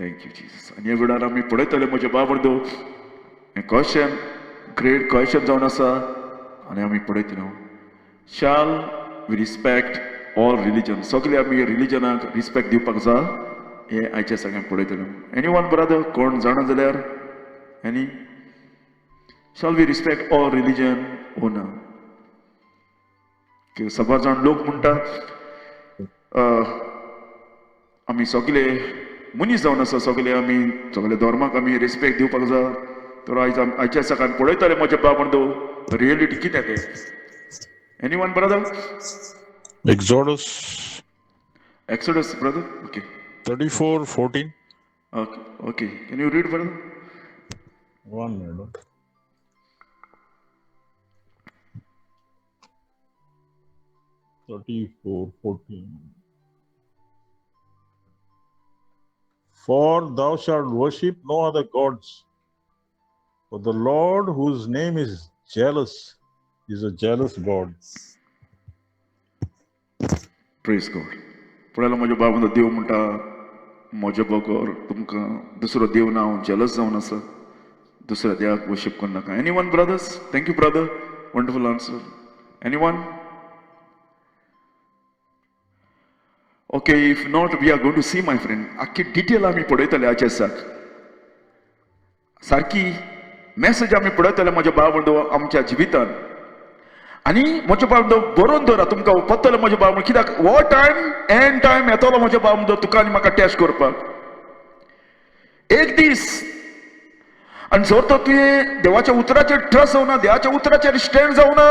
Thank you Jesus. आनी ह्या वेळार आमी पळयतले म्हजे बाबडो हें क्वेश्चन, ग्रेट क्वेश्चन जावन आसा आनी आमी पळयतले, shall we respect all religion? सगळे आमी रिलिजनाक रिस्पेक्ट दिवपाक जाय हें आयच्या सगळ्यांक पळयतले. एनी वन ब्रदर, कोण जाणा जाल्यार any, shall we respect all religion ओ ना? सबार जाण लोक म्हणटा आमी सगळे मनीस जावन आसा, सगळे आमी सगळे धर्माक आमी रिस्पेक्ट दिवपाक जाय. तर आयज आयच्या दिसाक आमी पळयतले म्हजे बाब म्हणतो रियलिटी कितें तें. Any one brother? Exodus. Exodus brother, okay. 34:14. Okay, okay. Can you read brother? 1 minute. 34:14. For thou shalt worship no other gods, for the Lord, whose name is jealous, is a jealous God. Praise God. पळयला म्हज्या बाबा देव म्हणटा म्हज्या बगर तुमकां दुसरो देव ना, हांव जेलस जावन आसा, दुसऱ्या देवाक वर्शीप करनाका. Any one brothers? Thank you brother, wonderful answer. Any one? Okay, if not we are going to see my friend. आख्खी डिटेल आमी पळयतले आयच्या दिसाक, सारकी मॅसेज आमी पळयतले म्हज्या बाबा आमच्या जिवितान. आनी म्हज्या बाब बरोवन दवरा, तुमकां पत्तले म्हज्या बाब, कित्याक हो टायम एंड टायम येतलो म्हज्या बाब तुका आनी म्हाका टेस्ट करपाक एक दीस. आनी जर तर तुवें देवाच्या उतराचेर ट्रस्ट जावना, देवाच्या उतराचेर स्टँड जावना,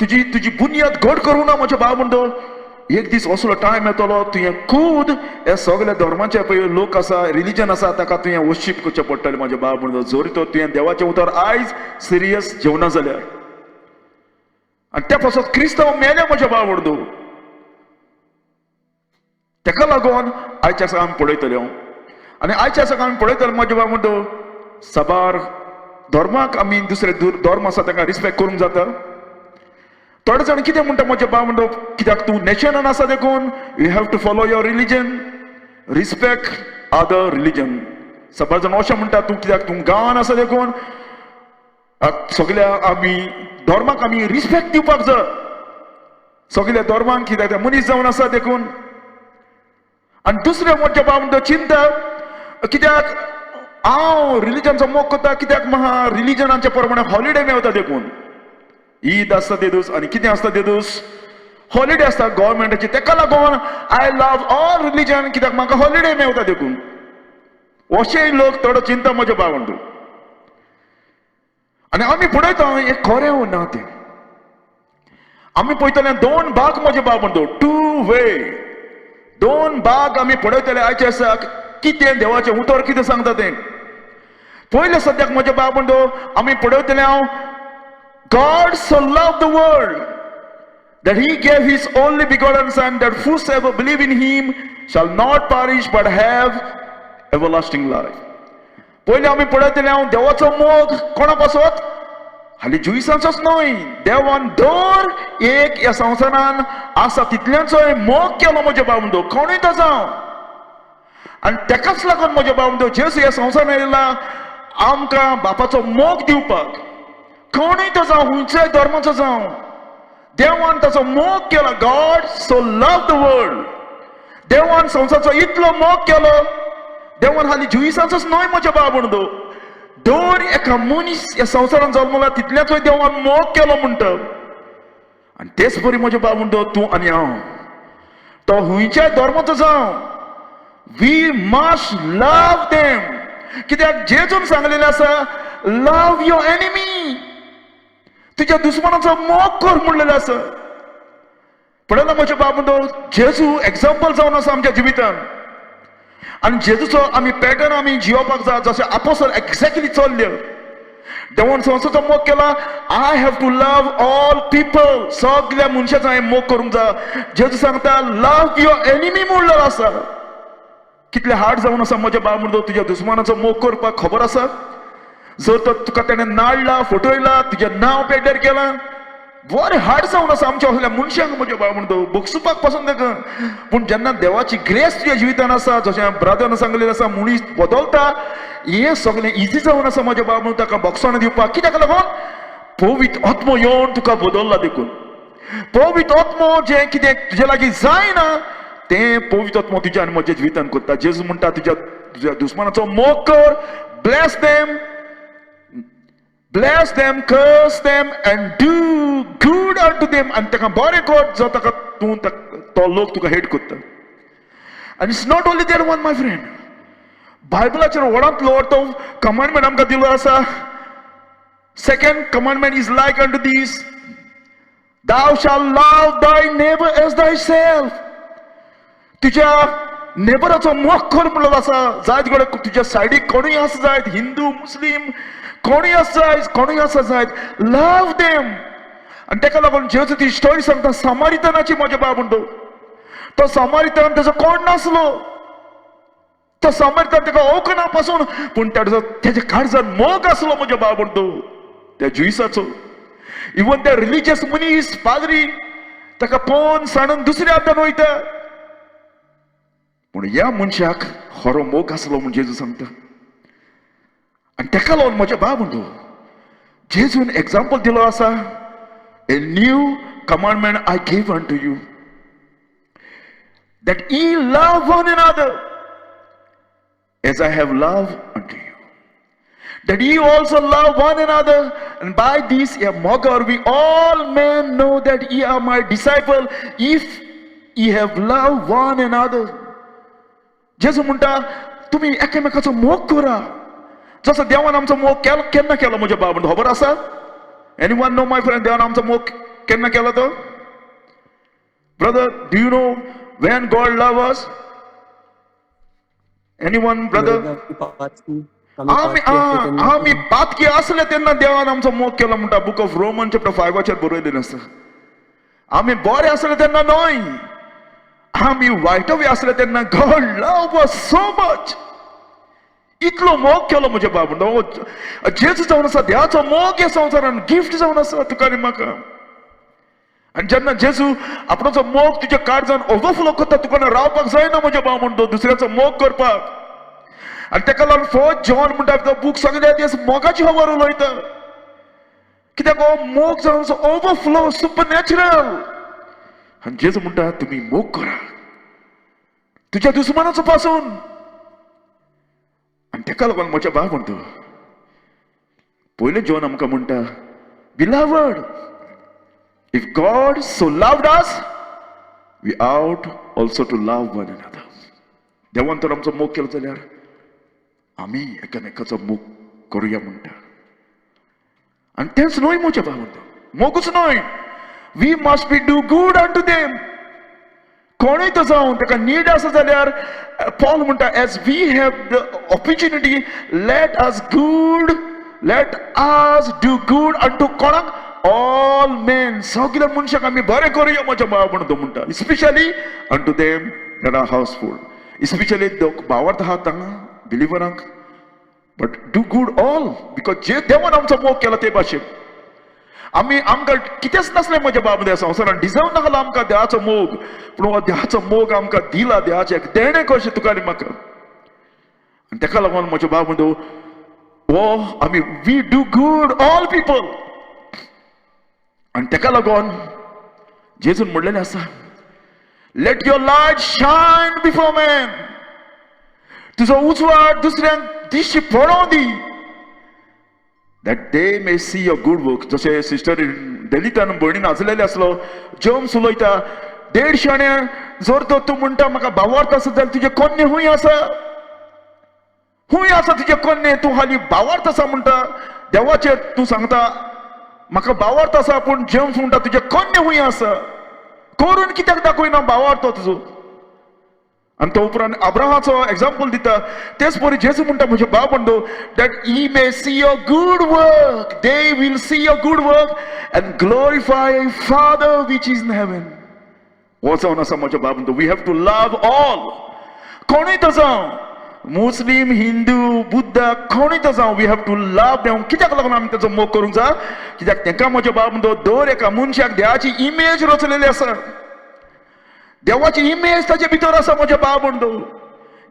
तुजी तुजी बुन्याद घट करूं ना म्हज्या बाब म्हणतो, एक दीस असलो टायम येतलो तुवें खूद हे सगळे धर्माचे पळय लोक आसा, रिलिजन आसा, ताका तुवें वर्शीप करचें पडटलें म्हज्या बाब म्हणतो, जर तर तुवें देवाचें उतर आयज सिरियस जेवना जाल्यार. आनी त्या पासत क्रिस्तांव मेले म्हज्या बाब म्हणतो. तेका लागून आयच्या दिसा आमी पळयतले हांव, आनी आयच्या दिसा आमी पळयतले म्हज्या बाब म्हणतो, साबार धर्माक आमी दुसरे धर्म आसा ताका रिस्पेक्ट करूंक जाता. थोडे जाण कितें म्हणटा म्हज्या बाब म्हणतो, कित्याक तूं नॅशनान आसा देखून you have to follow your religion, respect other religion. साबार जाण अशें म्हणटा तूं कित्याक तूं गांवान आसा देखून सगळ्या आमी धर्माक आमी रिस्पेक्ट दिवपाक जाय, सगळ्या धर्माक कित्याक मनीस जावन आसा देखून. आनी दुसरें म्हज्या बाब म्हणटा चिंता, कित्याक हांव रिलिजनचो मोग करता, कित्याक म्हाका रिलिजनाच्या प्रमाणे हॉलिडे मेवता देखून. ईद आसता ते दीस आनी कितें आसता ते दीस हॉलिडे आसता गव्हर्मेंटाची, तेका लागून I love all religion, कित्याक म्हाका हॉलिडे मेवता देखून. अशेंय लोक थोडो चिंता म्हज्या बाब म्हणटा. आनी आमी पळयता हें खरें ना तें. आमी पळयतले दोन भाग म्हजे बाब म्हणतो, टू वे, दोन भाग आमी पळयतले आयच्या दिसाक कितें देवाचें उतर कितें सांगता तें. पयलें सद्याक म्हजे बाब म्हणतो आमी पळयतले हांव, God so loved the world that he gave his only begotten son, that whosoever believe in him shall not perish but have everlasting life. पयलें आमी पळयतले हांव देवाचो मोग कोणा पासत, हाली जुईसांचोच न्हय, देवान दर एक ह्या संवसारान आसा तितल्यांचोय मोग केलो म्हज्या बाब म्हणतो, कोणूय तो जावं. आनी तेकाच लागून म्हज्या बाब म्हणतो जेजू ह्या संवसारान येयला आमकां बापाचो मोग दिवपाक. कोणूय तो जावं, खंयच्याय धर्माचो जावं, देवान ताचो मोग केला. God so love the world, देवान संवसाराचो इतलो मोग केलो, देवान हाली जुईसांचोच न्हय म्हज्या बाब म्हणतो, दर एका मनीस ह्या संवसारान जल्मला तितल्याचोय देवान मोग केलो म्हणटा. आनी तेच बरी म्हज्या बाब म्हणतो तूं आनी हांव, तो खंयच्याय धर्माचो जावं, we must love them. कित्याक जेजून सांगलेलें आसा, लव your enemy, तुज्या दुस्मनाचो मोग कर म्हणलेलें आसा. पळयला म्हज्या बाब म्हणतो जेजू एग्जाम्पल जावन आसा आमच्या जिवितान. आनी जेजूचो आमी पॅटर्न आमी जियोवपाक जाय, जशें आपोसल एक्झॅक्टली चल्ले. देवान संवसाराचो मोग केला, I have to love all people, सगळ्या मनशाचो हांवें मोग करूंक जाय. जेजू सांगता लव your enemy म्हणलेलो आसा. कितले हार्ड जावन आसा म्हज्या बाब म्हणतो तुज्या दुस्मनाचो मोग करपाक, खबर आसा? जर तर तुका तेणें नाडला, फटयला, तुजें नांव पेड्ड्यार केलां, बरें हार्ड जावन आसा आमच्या असल्या मनशांक म्हज्या बाबा म्हणतो बगसुपाक पासून ताका. पूण जेन्ना देवाची ग्रेस तुज्या जिवितान आसा, जशें ब्रदरान सांगलेलें आसा, मनीस बदलता, हें सगळें इजी जावन आसा म्हज्या बाबा म्हणून ताका बगसण दिवपाक. कित्याक लागून? पवित्र आत्मो येवन तुका बदलला देखून. पवित्र आत्मो जें कितें तुज्या लागीं जायना तें पवित्र आत्मो तुज्या आनी म्हज्या जिवितान करता. जेजू म्हणटा तुज्या तुज्या दुस्मानाचो मोग कर, bless them, bless them, curse them and do good unto them. आनी ताका बरें कर जो ताका तूं तो लोक तुका हेट करता. आनी it's not only that one my friend, बायबलाचेर व्हडांतलो तो कमांडमेंट आमकां दिलो आसा. Second commandment is like unto this, thou shalt love thy neighbor as thyself. तुज्या नेबराचो मोग कर म्हणलो आसा. जायत कडेन तुज्या सायडीक कोणूय आसा जायत, हिंदू मुस्लीम कोणूय आसा जायत, कोणूय आसा जायत, लव देम. आनी ताका लागून जेजू ती स्टोरी सांगता समारितनाची म्हज्या बाब म्हणतो. तो समारितन ताजो कोण नासलो, तो समारितन ताका वळखना पासून, पूण ताजो तेज्या काळजान मोग आसलो म्हज्या बाब म्हणतो त्या जुईसाचो. इवन त्या रिलीजियस मनीस पाद्री ताका पळोवन सांडून दुसऱ्या हातान वयता, पूण ह्या मनशाक खरो मोग आसलो म्हूण जेजू सांगता. आनी ताका लागून म्हज्या बाब म्हणतो जेजून एग्जाम्पल दिलो आसा, a new commandment I give unto you, that ye love one another as I have loved unto you, that ye also love one another, and by this ye mogar we all men know that ye are my disciple, if ye have loved one another. जेजू म्हणटा तुमी एकामेकाचो मोग करा जसो देवान आमचो मोग केलो. केन्ना केलो म्हज्या बाबा खबर आसा? Anyone know my friend, देवान आमचो मोग केन्ना केलो तो? Brother, do you know when God love us? Anyone brother? आमी आमी पातकी आसले तेन्ना देवान आमचो मोग केलो म्हणटा. बुक ऑफ रोमन चॅप्टर 5 बरयलेलें आसा. आमी बरे आसले तेन्ना न्हय, आमी वायटवी आसले तेन्ना God love us so much. इतलो मोग केलो म्हज्या बाबा. जेजू जावन आसा देवाचो मोग ह्या संवसारान गिफ्ट जावन आसा तुका आनी म्हाका. आनी जेन्ना जेजू आपणाचो मोग तुज्या काळजान ओवरफ्लो करता, तुका रावपाक जायना म्हज्या भाव म्हणतो दुसऱ्याचो मोग करपाक. आनी ताका लागून फर्स्ट जॉन म्हणटा तो बूक सगळे दीस मोगाची खबर उलयता. कित्याक हो मोग जावन ओवरफ्लो सुपर नॅचरल. आनी जेजू म्हणटा तुमी मोग करा तुज्या दुस्मानाचो पासून. आनी ताका लागून म्हज्या भाव म्हणटा पयलें जॉन आमकां म्हणटा, Beloved, if God so loved us, we ought also to love one another. देवान तर आमचो मोग केलो जाल्यार आमी एकामेकाचो मोग करुया म्हणटा. आनी तेंच न्हय म्हज्या भाव म्हणटा, मोगूच न्हय, we must be do good unto them. कोणूय तो जावं ताका नीड आसा जाल्यार पॉल म्हणटा, as we have the opportunity let us do good unto कोणाक? All main. सगल्या मनशाक आमी बरें करुया म्हज्या भाव म्हणून तो म्हणटा, especially unto them that are household, especially भावार्थ आहा तांगा बिलिवरांक, but do good all because जे देवान आमचो मोग केला ते भाशेन आमी आमकां कितेंच नासलें म्हज्या बाबा ह्या संवसारान, डिजर्व नासलो आमकां देवाचो मोग, पूण हो देवाचो मोग आमकां दिला, देवाचें एक देणें कशें तुका आनी म्हाका. आनी ताका लागून म्हज्या बाब म्हणटा हो आमी we do good all people. आनी ताका लागून जेजून म्हणलेलें आसा, let your light shine before men. तुजो उजवाड दुसऱ्यांक दिश्टी पडोवं दी, that they may see your good work. जशें सिस्टर दलितान भयणीन आजलेले आसलो जेम्स उलयता, देड शाणे जर तर तूं म्हणटा म्हाका भावार्थ आसा जाल्यार तुजें कोन्ने खूंय आसा? खूंय आसा तुजें कोन्ने? तूं हाली भावार्थ आसा म्हणटा, देवाचेर तूं सांगता म्हाका भावार्थ आसा, पूण जेम्स म्हणटा तुजें कोन्ने खूंय आसा? करून कित्याक दाखयना भावार्थ तुजो? आनी तो उपरांत अब्राहाचो एग्जाम्पल दिता. तेच परी जेजू म्हणटा म्हजे बाब म्हणतो, that ye may see your good work, they will see your good work and glorify Father which is in heaven. हो जावन आसा म्हज्या बाब म्हणतो, we have to love all. कोणूय तो जावं, मुस्लीम, हिंदू, बुद्ध कोणूय तो जावं, we have to love them. कित्याक लागून आमी ताचो मोग करूंक जाय? कित्याक तांकां म्हज्या बाब दर एका मनशाक देवाची इमेज रचलेली आसा, देवाची इमेज ताचे भितर आसा म्हज्या बाब म्हणतो.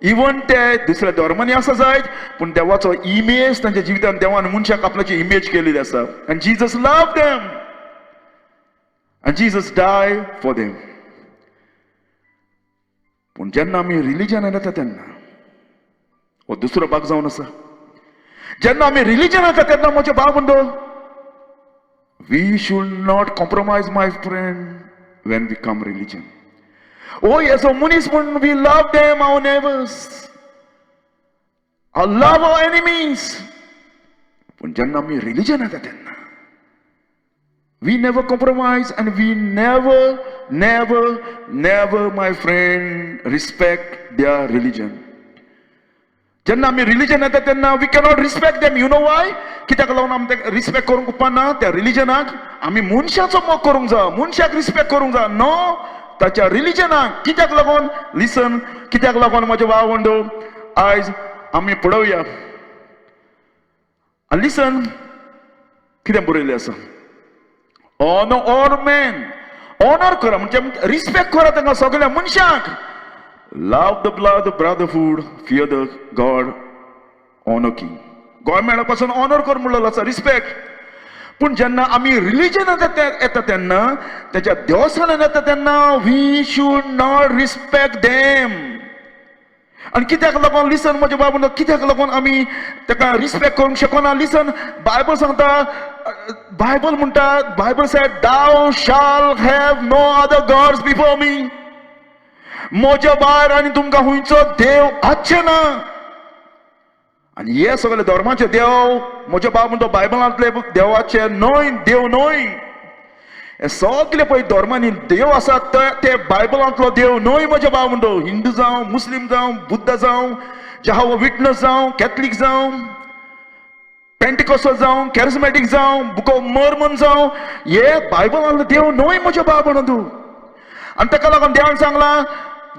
इवन ते दुसऱ्या धर्मांनी आसा जायत, पूण देवाचो इमेज तांच्या जिवितान देवान मनशाक आपल्याची इमेज केलेली आसा. आनी Jesus love them आनी जीजस डाय फॉर देम. पूण जेन्ना आमी रिलिजनान येता तेन्ना हो दुसरो भाग जावन आसा. जेन्ना आमी रिलिजन येता तेन्ना म्हज्या भाव म्हणतो, we should not compromise, my friend, when we come religion. Oh, as a मनीस म्हूण we love them, our neighbours, I love our enemies. पूण जेन्ना आमी रिलिजन येता तेन्ना we never compromise and we never, never, never, my friend, respect their religion. जेन्ना आमी religion येता तेन्ना we cannot respect them. You know why? कित्याक लागून आमी ते रिस्पेक्ट करूंक उपकारना त्या रिलिजनाक? आमी मनशाचो मोग करूंक जाय, मनशाक रिस्पेक्ट करूंक जाय, नो ताच्या रिलिजनाक. कित्याक लागून? लिसन, कित्याक लागून म्हज्या भाव बंधू, आयज आमी पळोवया आनी लिसन कितें बरयलें आसा. ऑनर ऑल मॅन, ऑनर करा म्हणजे रिस्पेक्ट करा तांकां सगळ्या मनशांक. Love the blood brotherhood, fear the God, honour king. गव्हर्मेंटा पासून ऑनर कर म्हणलेलो आसा, रिस्पेक्ट. पूण जेन्ना आमी रिलिजनात येता तेन्ना, त्याच्या देवस्थानान येता तेन्ना, we should not respect them. आनी कित्याक लागून? लिसन म्हज्या बाबू, कित्याक लागून आमी ताका रिस्पेक्ट करूंक शकना? लिसन, बायबल सांगता, बायबल म्हणटा, Bible said, "Thou shall have no other gods before me." म्हज्या भायर आनी तुमकां खंयचो देव आसचे ना. आनी हे सगळे धर्माचे देव म्हज्या बाब म्हणतो बायबलांतले देवाचे न्हय, देव न्हय. हे सगळे पळय धर्मांनी देव आसात ते बायबलांतलो देव न्हय. म्हज्या बाब म्हणतो, हिंदू जावं, मुस्लीम जावं, बुद्ध जावं, जहावा विटनस जावं, कॅथलीक जावं, पेंटिकॉस्टल जावं, कॅरिस्मॅटीक जावं, बुक ऑफ मॉर्मन जावं, हे बायबलांतलो देव न्हय म्हज्या बाब म्हणून. आनी ताका लागून देवान सांगलां,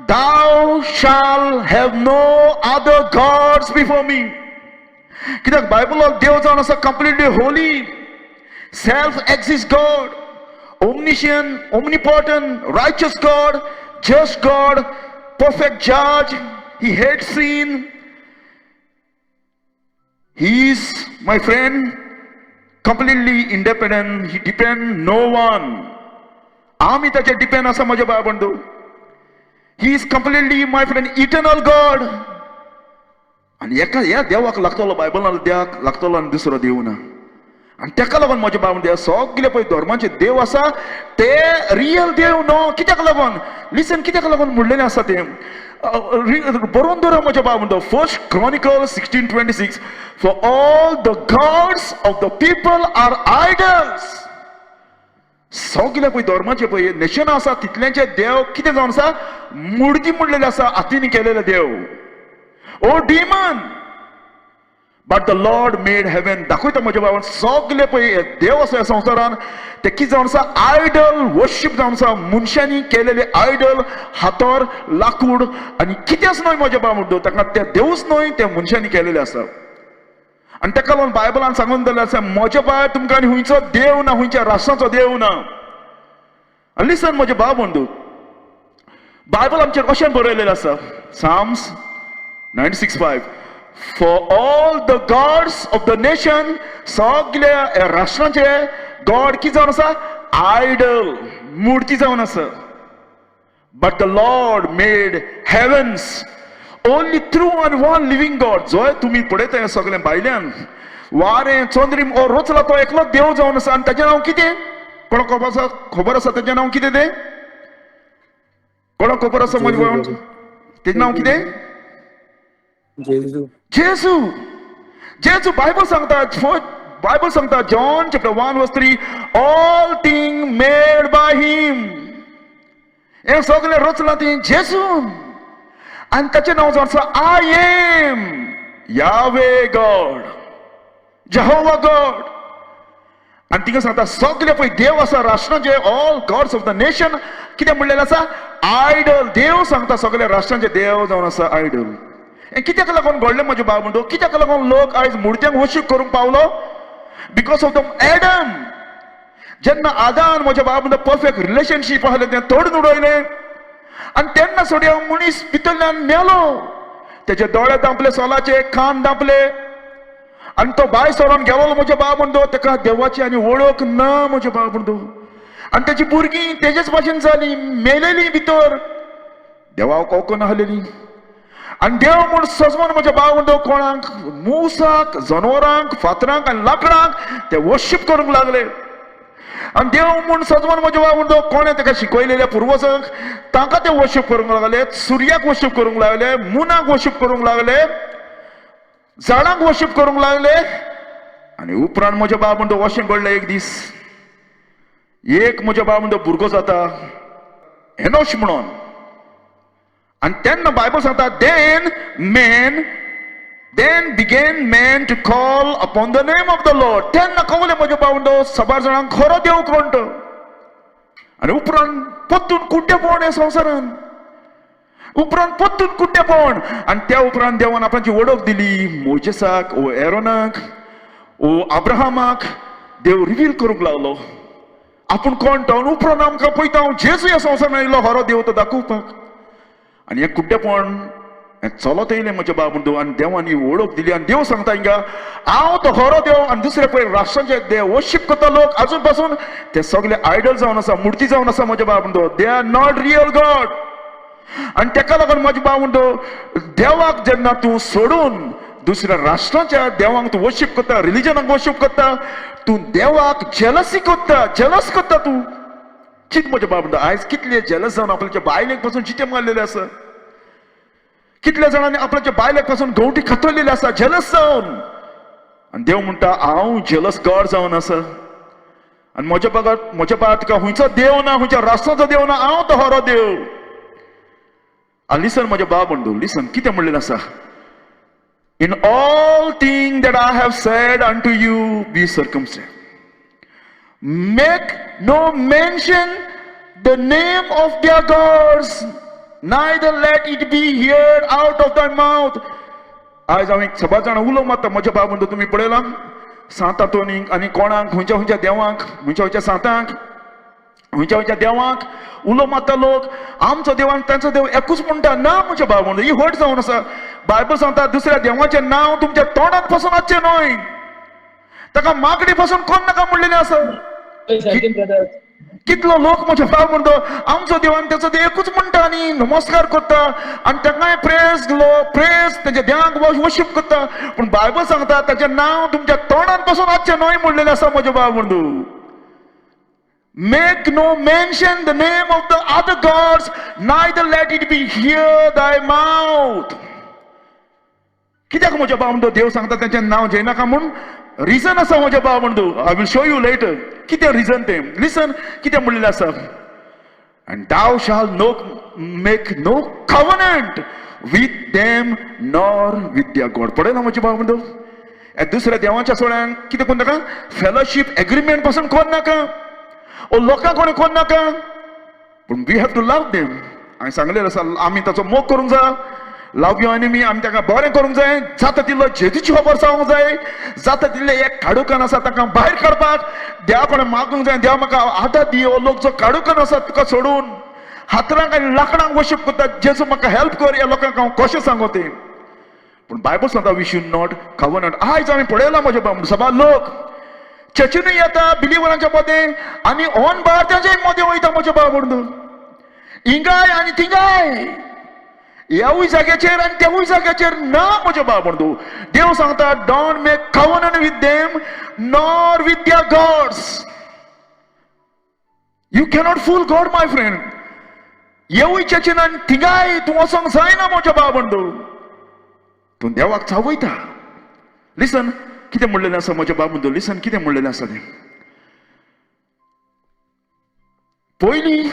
"Thou shall have no other gods before me." कित्याक बायबलाक देव जावन आसा completely holy, self exist God, omniscient, omnipotent, righteous God, just God, perfect judge. He hates sin. He is, my friend, completely independent. He depend no one. आमी ताचेर depend आसा म्हज्या भाव बंधू. He is completely, my friend, eternal God. आनी एका ह्या देवाक लागतलो, बायबलान देवाक लागतलो आनी दुसरो देव ना. आनी ताका लागून म्हज्या भाव देव सगळे पळय धर्माचे देव आसा ते रियल देव न्हू. कित्याक लागून? लिसन, कित्याक लागून म्हणलेलें आसा तें बरोवन दवर म्हज्या भाव म्हणतो. First Chronicle 16:26, "For all the gods of the people are idols." सगळे पळय धर्माचे पळय नेशनां आसा तितल्यांचे देव कितें जावन आसा? मुर्ती म्हणलेले आसा, हातीन केलेले देव, or demon. But the Lord made heaven. दाखयता म्हज्या भावान, सगळे पळय देव आसा ह्या संवसारान ते कितें जावन आसा? आयडल वर्शीप जावन आसा. मनशांनी केलेले आयडल, हातोर, लाकूड आनी कितेंच न्हय म्हज्या भाव म्हणतो. ताका ते देवूच न्हय, ते मनशांनी केलेले आसा. आनी ताका लागून बायबलान सांगून दिलें आसा, म्हज्या भायर तुमकां आनी खंयचो देव ना, खंयच्या राष्ट्राचो देव ना. आनी लिसन म्हजे भाव बंधू, बायबल आमचेर कशें बरयलेलें आसा? Psalms 96:5, "For all the gods of the nation," सगल्या राष्ट्रांचे गॉड कितें जावन आसा? आयडल, मूर्ती जावन आसा. "But the Lord made heavens." Only true and one living God. जोय तुमी पळयता हें सगळें भायल्यान वारें, चंद्रीम ओ रचला तो एकलो देव जावन आसा. आनी ताचें नांव कितें? कोणाक खबर आसा? खबर आसा ताचें नांव कितें तें? कोणाक खबर आसा म्हजें भाव? तेजें नांव कितें? जेजू. जेजू, जेजू. बायबल सांगता, बायबल सांगता, John chapter 1 verse 3, "All thing made by him." हें सगळें रचलां ती जेजून. आनी ताचें नांव जावन आसा I am, Yahweh God, Jehovah God. आनी तिका सांगता, सगळे पळय देव आसा राष्ट्रांचे, all gods of the nation, कितें म्हणलेलें आसा? आयडल. देव सांगता, सगळे राष्ट्रांचे देव जावन आसा आयडल. हें कित्याक लागून घडलें म्हज्या भाव म्हणतो? कित्याक लागून लोक आयज मुर्त्यांक वर्शीप करूंक पावलो? Because of the Adam. जेन्ना आदान म्हज्या भाव म्हणतो परफेक्ट रिलेशनशीप आसलें तें तोडून उडयलें आनी तेन्ना सोडया मनीस भितरल्यान मेलो. तेजे दोळे दांपले, सोलाचे कान दांपले आनी तो भायर सरोन गेलो म्हज्या भाव म्हणतो. तेका देवाची आनी वळख ना म्हज्या भाव म्हणतो. आनी तेजी भुरगीं तेजेच भाशेन जाली, मेलेली भितर, देवाक वळखून आसलेली. आनी देव म्हूण सजमान म्हज्या भाव म्हणतो कोणाक, मुसाक, जनवरांक, फातरांक आनी लाकडांक ते वर्शीप करूंक लागले. आनी देव म्हूण सजमान म्हज्या भाव म्हणतो कोणें ताका शिकयलेल्या पुर्वजांक तांकां ते वर्शीप करूंक लागले, सुर्याक वर्शीप करूंक लागले, मुनाक वर्शीप करूंक लागले, झाडांक वर्शीप करूंक लागले. आनी उपरांत म्हज्या बाब म्हणतो अशें घडलें. एक दीस एक म्हज्या बाब म्हणतो भुरगो जाता एनोश म्हणून. आनी तेन्ना बायबल सांगता, then began man to call upon the name of the Lord. तेन्ना कवलें म्हज्या बाब म्हणतो सबार जाणांक खरो देव कोण तो. आनी उपरांत परतून कुड्डेपण हे संवसारान, उपरांत परतून कुड्डेपण. आनी त्या उपरांत देवान आपणाची वळख दिली मोजेसाक, ओ एरोनाक, ओ अब्राहमाक. देव रिवील करूंक लागलो आपूण कोण तो. उपरांत आमकां पळयता हांव जेजू ह्या संवसारान आयिल्लो खरो देव तो दाखोवपाक. आनी हें कुड्डेपण हें चलत येयलें म्हज्या बाब म्हणतो. आनी देवान ही वळख दिली आनी देव सांगता हिंगा हांव तो खरो देव. आनी दुसरे पळय राष्ट्रांचे देव वर्शीप करता लोक अजून पासून, ते सगळे आयडल जावन आसा, मुर्ती जावन आसा म्हज्या बाब म्हणतो. They are not real God. आनी तेका लागून म्हज्या बाब म्हणतो देवाक जेन्ना तूं सोडून दुसऱ्या राष्ट्रांच्या देवांक तूं वर्शीप करता, रिलिजनाक वर्शीप करता, तूं देवाक जेलसी करता, जेलस करता तूं. चिंत म्हज्या बाब म्हणतो आयज कितले जेलस जावन आपल्याच्या बायलेक पासून चिटे मारलेले आसा, कितल्या जाणांनी आपल्याच्या बायलेक पासून गवटी खतरलेली आसा जेलस जावन. आनी देव म्हणटा हांव जेलस गॉड जावन आसा. आनी म्हज्या बगर म्हज्या बाब तुका खंयचो देव ना, खंयच्या राष्ट्राचो देव ना, हांव तो खरो देव. आनी लिसन म्हज्या बाब म्हणतो, लिसन कितें म्हणलेलें आसा. In all things that I have said unto you, be circumspect. Make no mention the name of their gods, neither let it be heard out of thy mouth. आयज हांव एक सबार जाणां उलो मारता म्हज्या बाब म्हणतो. तुमी पळयलां सांत आंतोनीक आनी कोणाक, खंयच्या खंयच्या देवांक, खंयच्या खंयच्या सांतांक, खंयच्या खंयच्या देवांक उलो मारता लोक. आमचो देव आनी तांचो देव एकूच म्हणटा. ना म्हज्या बाब म्हणतो, ही हट जावन आसा. बायबल सांगता दुसऱ्या देवाचें नांव तुमच्या तोंडात पासून आसचें न्हय, ताका मागणी पासून कोण नाका म्हणलेलें आसा. कितलो लोक म्हज्या बाब म्हणतो आमचो देव आनी ताचो देव एकूच म्हणटा आनी नमस्कार करता आनी ताकाय प्रेस लो प्रेस तेच्या देवाक वर्शीप करता. पूण बायबल सांगता ताचें नांव तुमच्या तोंडात पासून आसचें न्हय म्हणलेलें आसा म्हज्या बाब म्हणतो. Make no mention the name of the other gods, neither let it be hear thy mouth. कित्याक म्हज्या बाब म्हणतो देव सांगता तेचें नांव घेयनाका म्हूण? रिजन आसा म्हज्या बाब म्हणतो. I will show you later कितें रिजन तें. लिसन कितें म्हणलेलें आसा. And thou shalt no make no covenant with them nor with their God. पळयना म्हज्या बाब म्हणतो, दुसऱ्या देवाच्या सोळ्यान कितें करून नाका, फेलोशीप एग्रीमेंट पासून कोण नाका, ओ लोकांक कोणें कोण नाका. पूण we have to love them. हांवें सांगलेलें आसा आमी ताचो मोग करूंक जाय, लव your enemy. आमी ताका बरें करूंक जाय, जाता तितलो जेजूची खबर सांगूंक जाय, जाता तितलें एक काडूकान आसा ताका भायर काडपाक देवा कडेन मागूंक जाय. देवा म्हाका आदार दी, हो लोक जो काडूकान आसा तुका सोडून हातरांक आनी लाकडांक वर्शीप करता, जेजू म्हाका हेल्प कर, ह्या लोकांक हांव कशें सांगू तें. पूण बायबल सांगता we should not covenant. आयज आमी पळयलां म्हज्या बाब सबार लोक चर्चीनूय येता बिलिवरांच्या मदें आनी ऑन भायर तांच्या मदें वयता म्हज्या बाब म्हणून, हिंगाय आनी थिंगाय, ह्यावूय जाग्याचेर आनी त्यावूय जाग्याचेर ना म्हज्या बाब म्हणून. देव सांगता don't make covenant with them nor with their gods. You cannot fool God my friend. येवूय चर्चीन आनी थिंगाय तूं वचोंक जायना म्हज्या बाब म्हणून, तूं देवाक चावयता. लिसन कितें म्हणलेलें आसा म्हज्या बाब म्हणतो. लिसन कितें म्हणलेलें आसा तें. पयलीं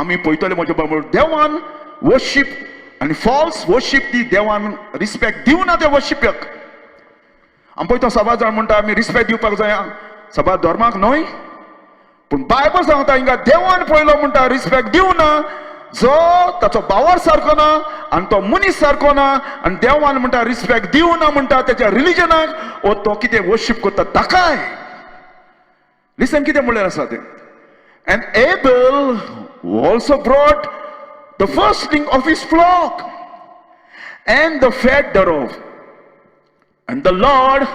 आमी पळयतले म्हज्या बाब देवान वर्शीप आनी फॉल्स वर्शीप ती देवान रिस्पेक्ट दिवना त्या वर्शिप्याक. आमी पळयता सबार जाण म्हणटा आमी रिस्पेक्ट दिवपाक जाय सबार धर्माक न्हय, पूण बायबल सांगता हिंगा देवान पयलो म्हणटा रिस्पेक्ट दिवना जो ताचो बावर सारको ना आनी तो मनीस सारको ना आनी देवान म्हणटा रिस्पेक्ट दिवना म्हणटा तेच्या रिलिजनाक ओ तो कितें वर्शीप करता ताकाय. लिसन कितें म्हणलें आसा तें. And Abel also brought the firstling of his flock and the fat thereof, and the Lord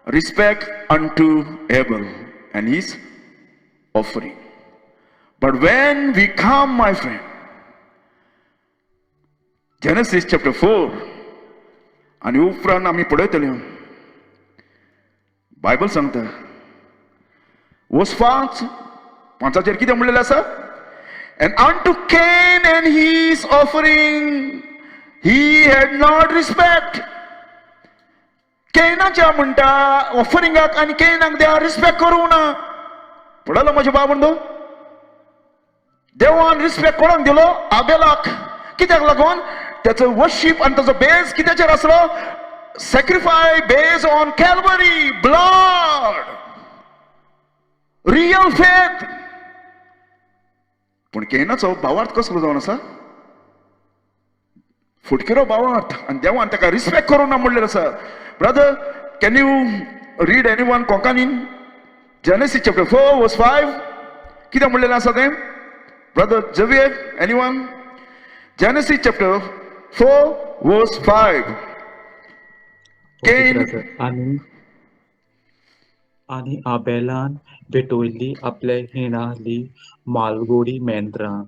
respect unto Abel and his offering. But when we come, my friend, Genesis chapter 4, आनी उपरांत आमी पळयतले, Bible सांगता वर्स 5:5 कितें म्हणलेलें आसा? And unto Cain and his offering he had not respect. केनाच्या म्हणटा ऑफरिंगाक आनी केनाक देवा रिस्पेक्ट करूं ना. पळयलो म्हज्या बाबंदो, देवान रिस्पेक्ट कोणाक दिलो? आबेलाक. कित्याक लागून? त्याचो वर्शीप आनी ताचो बेज कित्याचेर आसलो? Sacrifice base on Calvary blood, real faith. पूण केनाचो भावार्थ कसलो जावन आसा? फुटकिरो भावार्थ. आनी देवान ताका रिस्पेक्ट करूं ना म्हणलें आसा. Brother, can you read any one कोंकणीन Genesis chapter 4 verse 5 कितें म्हणलेलें आसा तें? Brother Javier, any one? Genesis chapter 4 verse 5. Okay Cain brother. आनी आनी आबेलान भेटवल्ली आपल्या हिणाली मालगोडी मेंढरां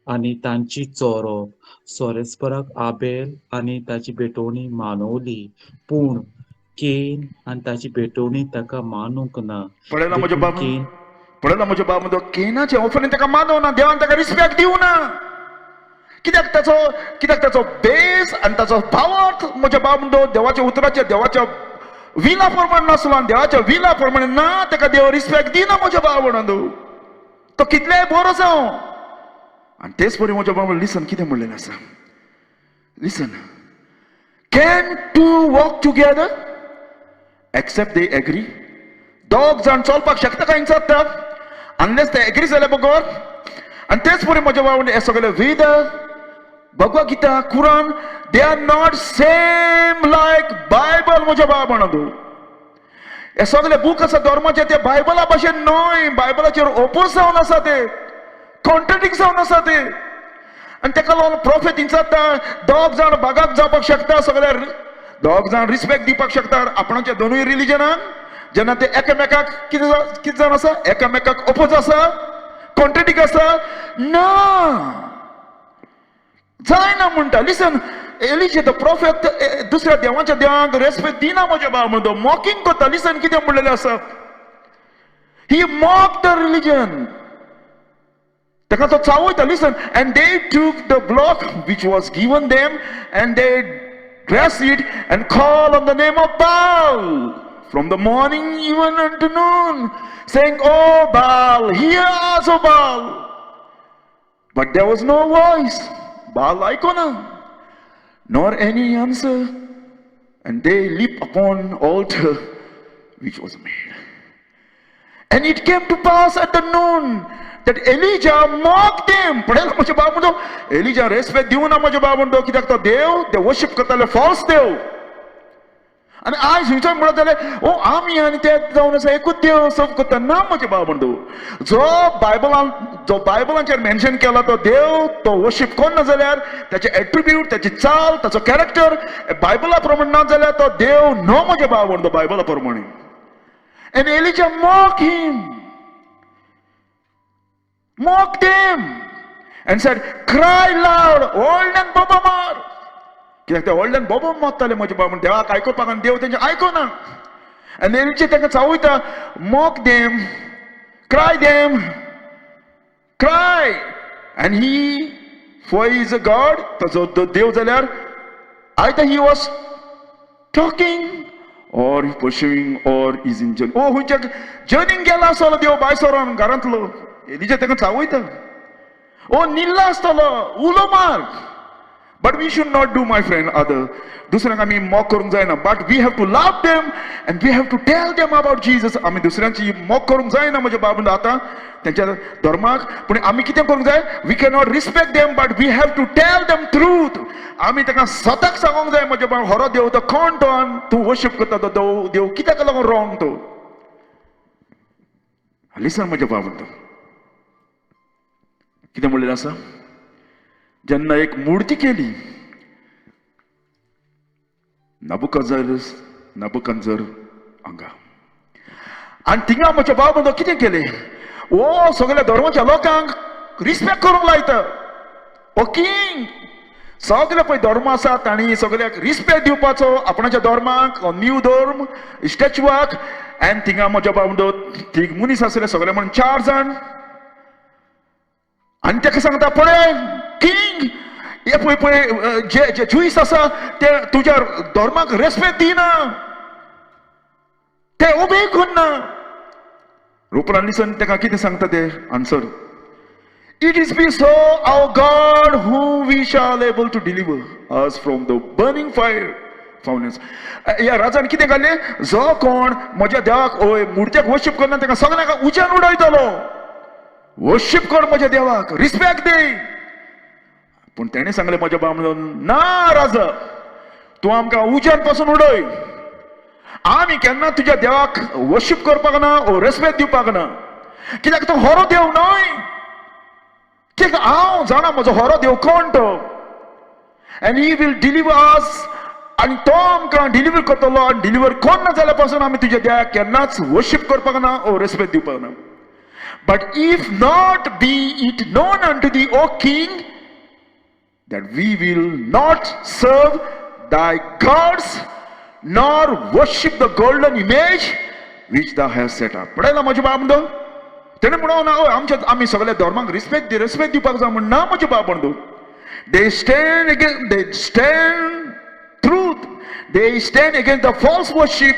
आनी तांची चोरोप सोरेस्पराक आबेल आनी ताची भेटवणी मानवली, पूण केन आनी ताची भेटवणी ताका मानूंक ना. पळयला म्हज्या देखून बाबा, केन पळयला म्हज्या बाबा, केनाचे ऑफरींग ताका मानवना, देवान ताका रिस्पेक्ट दिवना. कित्याक ताचो बेस आनी ताचो भावार्थ म्हज्या बाबा देवाच्या उतराच्या, देवाच्या विला प्रमाणे नासलो आनी देवाच्या विला प्रमाणे ना ताका देव रिस्पेक्ट दिना म्हज्या बाबा, तो कितलेय बरो जावं. आनी तेच परी म्हज्या बाबा, लिसन कितें म्हणलेलें आसा. Listen, can two walk together except they agree? दोग जाण चलपाक शकता काय जाता अनलेस ते एग्री जाले बगर? आनी तेच परी म्हज्या बाबा, हे सगळे वेद, Bhagavad Gita, Quran, they are not same like Bible. म्हज्या बाबा, हे सगळे बूक आसा धर्माचे, ते बायबला भशेन न्हय. बायबलाचेर ओपोज जावन आसा, ते कॉन्ट्रेडिक्ट जावन आसा ते. आनी ताका लागून प्रोफेट विचारता, दोग जाण बागाक जावपाक शकता, सगळे दोग जाण रिस्पेक्ट दिवपाक शकता आपणाच्या दोनूय रिलिजनाक, जेन्ना ते एकामेकाक कितें कितें जावन आसा, एकामेकाक ओपोज आसा, कॉन्ट्रेडिक्ट आसा? ना जायना म्हणटा. लिसन, एलिजा the prophet दुसऱ्या देवाच्या देवांक रेस्पेक्ट दिना म्हज्या बाबा म्हणतो, मॉकिंग करता. लिसन कितें म्हणलेलें आसा. He mock the religion. ताका तो चावयता. Listen, and they took the block which was given them and they dress it and call on the name of Baal from the morning even unto noon, saying, "O Baal, hear us, O Baal." But there was no voice. Baal आयकोना, nor any answer. And they leaped upon altar which was made. And it came to pass at the noon that Elijah mocked them. पळयला म्हज्या बाब म्हणतो, Elijah respect दिवना म्हज्या बाब म्हणतो. कित्याक? तो देव ते वर्शिप करताले फॉल्स देव. आनी आयज खंयचो म्हणत जाल्यार, ओ आमी आनी ते जावन आसा एकूच देव सर्व करता. ना म्हज्या बाब म्हणतो, जो बायबलांचेर मेन्शन केला तो देव तो वर्शिप कोण ना जाल्यार, त्याचे एट्रिब्यूट, त्याची चाल, ताचो कॅरेक्टर बायबला प्रमाणे ना जाल्यार तो देव न्हय म्हज्या बाब म्हणतो बायबला प्रमाणे. And Elijah mocked him, mocked them, and said, "Cry loud, व्हडल्यान बोबो मार." कित्याक ते व्हडल्यान बोबो मारताले म्हज्या बाबा देवाक आयकुपाक आनी देव तेंचे आयकोना. आनी एलिजा तांकां चावयता, mock them, cry them, cry. And he, for is a God, ताचो तो देव जाल्यार, either he was talking or pursuing or is in journey. ओ खंयच्या जर्नीक गेला आसतलो देव भायर सरोन घरांतलो. एलिजा ताका चावयता, ओ निल्ला आसतलो, उलो मार. But we should not do, my friend, other दुसऱ्यांक आमी मॉक करूंक जायना, but we have to love them and we have to tell them about Jesus. आमी दुसऱ्यांची मॉक करूंक जायना म्हज्या बाबून आतां तेंच्या धर्माक. पूण आमी कितें करूंक जाय? We cannot respect them, but we have to tell them truth. आमी ताका सताक सांगूंक जाय म्हज्या बाब, हरो देव तो कोण तो आनी तूं वर्शीप करता तो देव, देव कित्याक लागून रॉंग तो. लिसन म्हज्या बाबून, तो कितें म्हणलेलें आसा, जेन्ना एक मूर्ती केली नबुकजर नबुकंजर हांगा आनी थिंगा म्हज्या बाबा कितें केलें, ओ सगळ्या धर्माच्या लोकांक रिस्पेक्ट करूंक लायता. ओ किंग सगळे पळय धर्म आसा तांणी सगळ्याक रिस्पेक्ट दिवपाचो आपणाच्या धर्माक, न्यू धर्म स्टॅच्युआक. आनी थिंगा म्हज्या बाबा तीग मनीस आसले सगळे म्हणून 4 जाण. आनी ताका सांगता, पळय किंग, हे पळय पळय जे जे जुईस आसा ते तुज्या धर्माक रेस्पेक्ट दिना, ते उबे करना. उपरांत लिसन ताका कितें सांगता ते answer, it is be so our God who we shall able to deliver us from the burning fire furnace. ह्या राजान कितें घालें, जो कोण म्हज्या देवाक मुर्त्याक वर्शीप करना ताका सगळ्यांक उज्यान उडयतलो. वर्शीप कर म्हज्या देवाक, रिस्पेक्ट दी. पूण तेणें सांगलें म्हज्या बाब म्हणून, ना राजा, तूं आमकां उज्यान पासून उडय, आमी केन्ना तुज्या देवाक वर्शीप करपाक ना ओ रेस्पेक्ट दिवपाक ना, कित्याक तो हरो देव न्हय. कित्याक हांव जाणा म्हजो हरो देव कोण तो, and he will deliver us. आनी तो आमकां डिलिव्हर करतलो, आनी डिलिव्हर कोण ना जाल्यार पासून आमी तुज्या देवाक केन्नाच वर्शीप करपाक ना ओ रेस्पेक्ट दिवपाक ना. But if not, be it known unto thee, O king, that we will not serve thy gods, nor worship the golden image which thou hast set up. पळयला म्हज्या बाब म्हणतो, तेणें म्हणून ना आमच्या आमी सगळ्या धर्माक रिस्पेक्ट रिस्पेक्ट दिवपाक जाय म्हण ना म्हज्या बाब म्हणतो. They stand against, they stand truth, they stand against the false worship.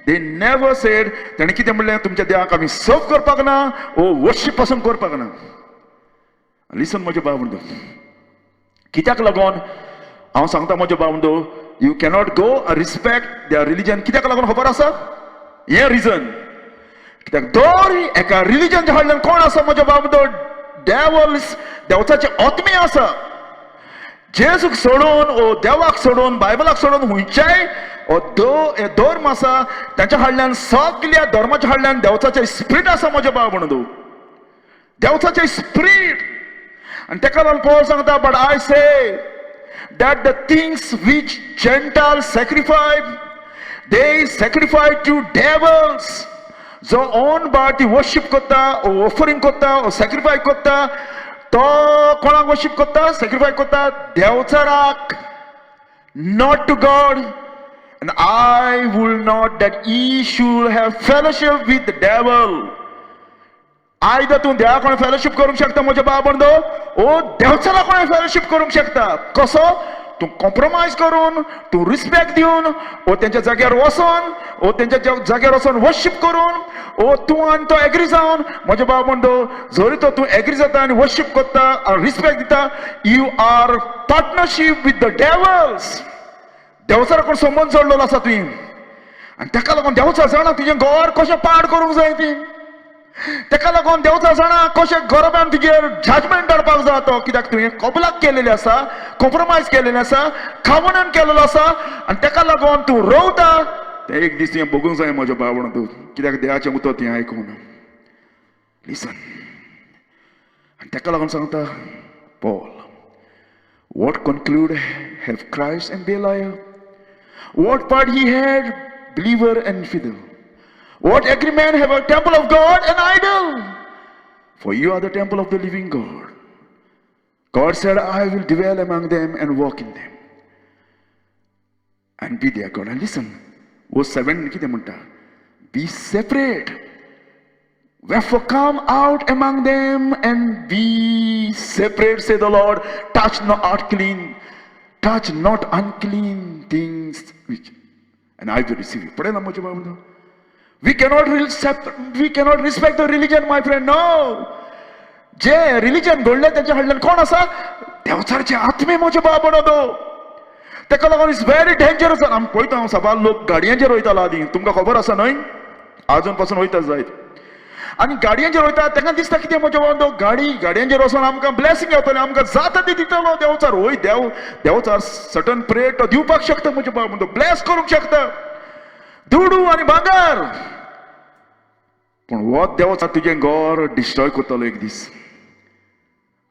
They never said, तेणें कितें म्हणलें, तुमच्या देवाक आमी सर्व करपाक ना ओ वर्शीप पासून करपाक ना. लिसन म्हज्या बाब म्हणतो, कित्याक लागून हांव सांगता म्हज्या बाब म्हणतो, you cannot go respect their religion. कित्याक लागून खबर आसा हें रिजन, कित्याक दर एका रिलिजनच्या फाटल्यान कोण आसा म्हज्या बाब म्हणतो, देवल्स, देवचाचे आत्मे आसा. जेजूक सोडून ओ देवाक सोडून बायबलाक सोडून खंयच्याय ओ धर्म आसा तांच्या फाटल्यान सगल्या धर्माच्या फाटल्यान देवचाचे स्पिरीट आसा म्हज्या बाब म्हणून, देवचाचे स्पिरीट. आनी ताका लागून पॉल सांगता, but I say that the things which Gentile sacrifice, they sacrifice to devils. जो ओन ती वर्शीप करता, ऑफरिंग करता, सॅक्रिफाय करता, तो कोणाक वर्शीप करता, सॅक्रिफाय करता? देवचाराक, not to God. And I will not that ye should have fellowship with the devil. आयदा तूं देवा कोणा फेलोशीप करूंक शकता म्हज्या बाबंदो, ओ देवचारा कोणा फेलोशीप करूंक शकता. कसो? तूं कॉम्प्रोमायज करून, तूं रिस्पेक्ट दिवन, ओ तेंच्या जाग्यार वचोन, ओ तेंच्या जाग्यार वचोन वर्शीप करून, ओ तूं आनी तो एग्री जावन म्हज्या बाबंदो, जरी तो तूं एग्री जाता आनी वर्शीप करता आनी रिस्पेक्ट दिता, you are partnership with the devils. देवचारा कोण संबंद जोडलेलो आसा तुवें, आनी ताका लागून देवचार जाणा तुजें घर कशें पाड करूंक जाय ती. ताका लागून देवचार जाणा कशें गरबान तुजेर जजमेंट हाडपाक जाय तो, कित्याक तुवें कबलाक केलेली आसा, कॉम्प्रोमायज केलेलें आसा, खावणान केलेलो आसा, आनी ताका लागून तूं रोवता. तें एक दीस तुवें भोगूंक जाय म्हज्या बावण तूं, कित्याक देवाचें उतर तुवें आयकूंक ना. लिसन, आनी ताका लागून सांगता Paul, what conclude have Christ and Belial? What part he had, believer and infidel? What agreement have a temple of God and idol? For you are the temple of the living God. God said, I will dwell among them and walk in them and be their God. And listen, verse 7 कितें म्हणटा, be separate. Wherefore come out among them and be separate, say the Lord. Touch not clean, touch not unclean things, which, and I will receive you. पळयला म्हज्या बाबा, we cannot respect the religion, my friend. No. J religion घडलें तेंच्या हाडल्यान कोण आसा? देवचारचे आत्मे म्हजे बाबडो. तेका लागून it's very dangerous. आमी पळयता हांव सबार लोक गाडयांचेर वयतालो आदीं, तुमकां खबर आसा न्हय, आजून पासून वयता जायत. आनी गाडयांचेर वयता तांकां दिसता कितें म्हज्या बाबा, गाडी गाडयांचेर वचोन आमकां ब्लेसिंग येतलें, आमकां जाता ती दितलो देवचार. वय देव देवचार सर्टन प्रेयर तो दिवपाक शकता म्हज्या बाबा, ब्लेस करूंक शकता दुडू आनी भांगर. पूण हो देवचार तुजें घर डिस्ट्रॉय करतलो एक दीस.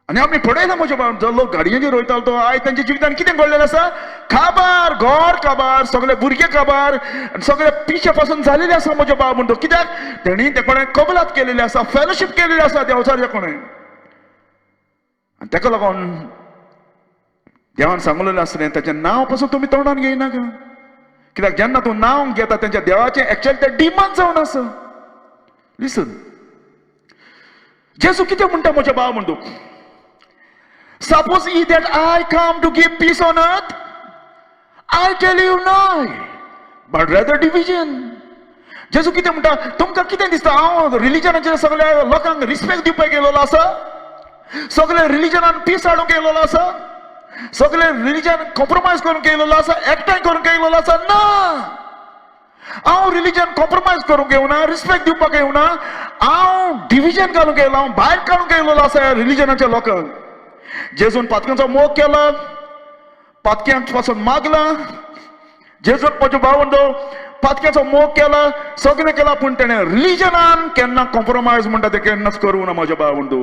आनी आमी पळयला म्हज्या बाबा, जो लोक गाडयांचेर वयतालो तो आयज तांच्या जिवितान कितें घडलेलें आसा? काबार, घर काबार, सगळे भुरगे काबार, सगळे पिशे पासून जालेले आसा म्हज्या बाबा म्हणतो. कित्याक? तेणी ते कोणें कबलात केलेली आसा, फेलोशीप केलेली आसा देवचारच्या कोणें. आनी तेका लागून देवान सांगलेलें आसलें ताचें नांव पासून तुमी तोंडान घेयनाका. कित्याक जेन्ना तूं नांव घेता तेंच्या देवाचें, एक्चुअली तें डिमन जावन आसा. लिसन, जेजू कितें म्हणटा म्हज्या बाबा म्हणतो, Suppose ye that I come to give peace on earth? I tell you no, but rather division. जेजू कितें म्हणटा, तुमकां कितें दिसता हांव रिलिजनाचेर सगळ्या लोकांक रिस्पेक्ट दिवपाक गेलोलो आसा, सगळे रिलिजनान पीस हाडूंक गेलोलो आसा, सगळे रिलिजन कॉम्प्रोमायज करूंक गेलोलो आसा, एकठांय करूंक गेलोलो आसा? ना, हांव रिलिजन कॉम्प्रोमायज करूंक येवना, रिस्पेक्ट दिवपाक येवना, हांव डिविजन घालूंक येयला, हांव भायर काडूंक येयलेलो आसा रिलिजनाच्या लोकांक. जेजून पातक्यांचो मोग केला, पातक्यांक पासून मागला. जेजून म्हज्या भावंडो पातक्याचो मोग केला, सगळें केला, पूण तेणें रिलिजनान केन्ना कॉम्प्रोमायज म्हणटा तें केन्नाच करूं ना म्हज्या भावंडो.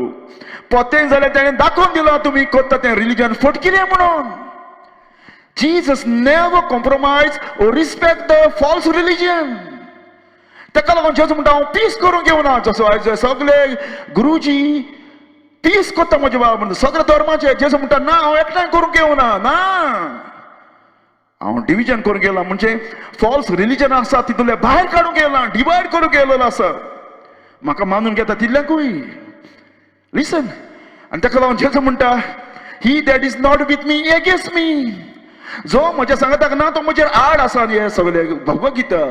पोतें जाल्यार तेणें दाखोवन दिलां तुमी करता तें रिलिजन फटकिरें म्हणून. Jesus never compromise or respect the false religion. तेका लागून जेजू म्हणटा हांव पीस करूंक येवना. जसो आयज सगळे गुरुजी पीस करता म्हज्या बाबा म्हणटा सगळे धर्माचे, जेजू म्हणटा ना, हांव एकठांय करूंक येवना, ना, हांव डिविजन करूंक येयला. म्हणजे फॉल्स रिलिजन आसा तितूंतलें भायर काडूंक येयला, डिवायड करूंक येयलेलो आसा, म्हाका मानून घेता तितल्यांकूय. लिसन, आनी तेका लागून जेजू म्हणटा, he that is not with me against me. जो म्हज्या सांगाताक ना तो म्हजेर आड आसा. आनी हे सगळे भगवत गीता,